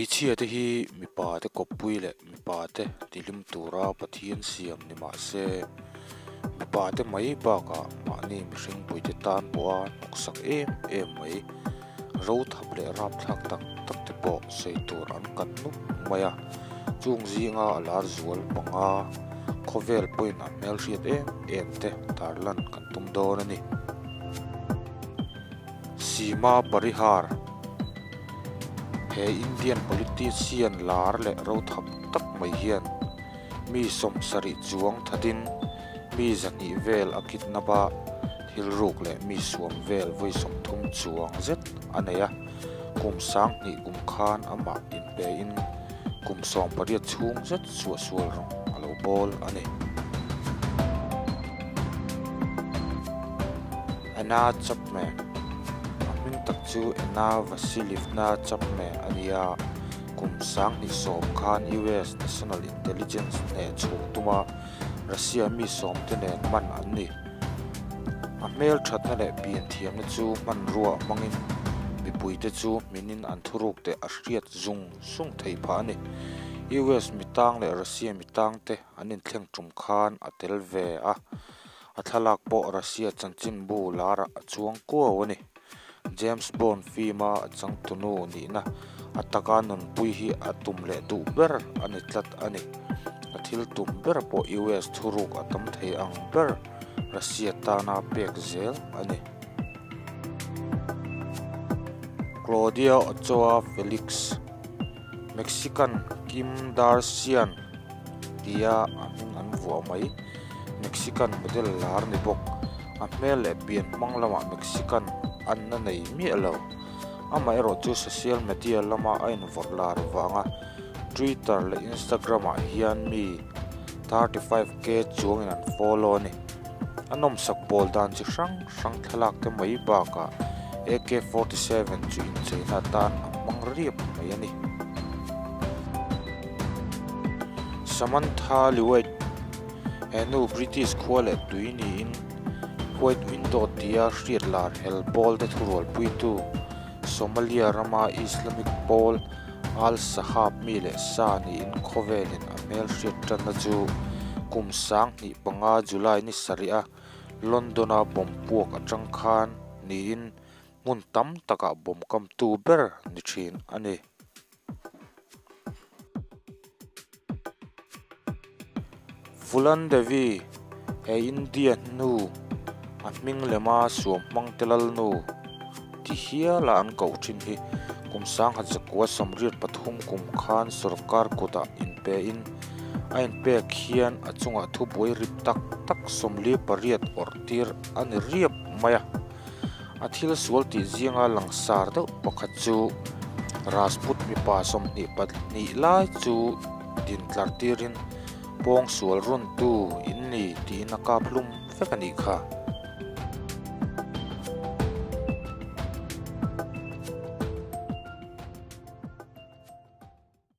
Hmeichhia te hi mipa te kawppui leh mipa te tihlim tura Pathian siam ni mah se, mipa te mai bakah mahni mihringpui te tan pawha hnawksak em em mai, rothap leh rapthlak tak tak te pawh sawi tur an kat nuk mai a, chung zinga a lar zual panga khawvel pawhin a hmelhriat em em te tarlan kan tum dawn a ni. Seema Parihar He Indian politician lar leh rothap tak mai hian mi 70 chuang thatin mi 200 vel a kidnap a, thil ruk leh mi suam vel vawi 30 chuang zet a nei a, kum 2000 kum khan amah inpein kum 18 chhung zet suahsual rawng a lo bawl a ni. Anna Chapman A hming tak chu Anna Vasilivna Chapman a ni a, kum 2010 khan US National Intelligence hneh chhuah tuma Russia mi sawmte nen man an ni. A hmel thatna leh pian thiamna chu hmanrua hmangin mipuite chu hminin an thuruk te a hriat zung zung thei phah a ni. US mitang leh Russia mitangte an inthleng tum khan a tel ve a, a thlalak pawh Russia chanchinbu larah a chuang kuau a ni. James Bond film a changtunu nihna a taka nunpui hi a tum leh duh ber a ni tlat a ni. A thil tum ber pawh US thuruk a tam thei ang ber Russia tana pek zel a ni. Claudia Ochoa Felix, Mexican Kim Darsian tia a hming an vuah mai, Mexican model lar ni bawk. A hmel leh pian hmang lamah Mexican an na nei miah lo. Amaherawh chu social media lama a invawrh lar vanga Twitter leh Instagram ah hian mi 35k chuangin an follow a ni. A nawmsak bawl dan chi hrang hrang thlalak te mai bakah AK-47 chu incheina atan a hmang riap mai a ni. Samantha Lewitt, he nu British khua leh tui niin White Window tia hriat lar hel pawl te thurualpuitu Somalia rama Islamic pawl Al-Shabaab mi leh sa niin khawvelin a hmel hriat tanna chu kum 2005 July ni sarih a London-a bomb puak atang khan niin hmun tam takah bomb kamtu ber ni thin a ni. Fulan Devi, he India hnu a hming lema suam hmang te lalnu ti hiala an koh thin hi kum 1983 kum khan sorkar kutah inpein a inpek hian a chungah thubuai rip tak tak 48 awrh tir a ni riap mai a. A thil sual tih zinga langsar deuh pakhat chu Rajput mipa 22 lai chu din tlar tirin pawng sual rawntu in ni tiin a kap hlum vek a nih kha.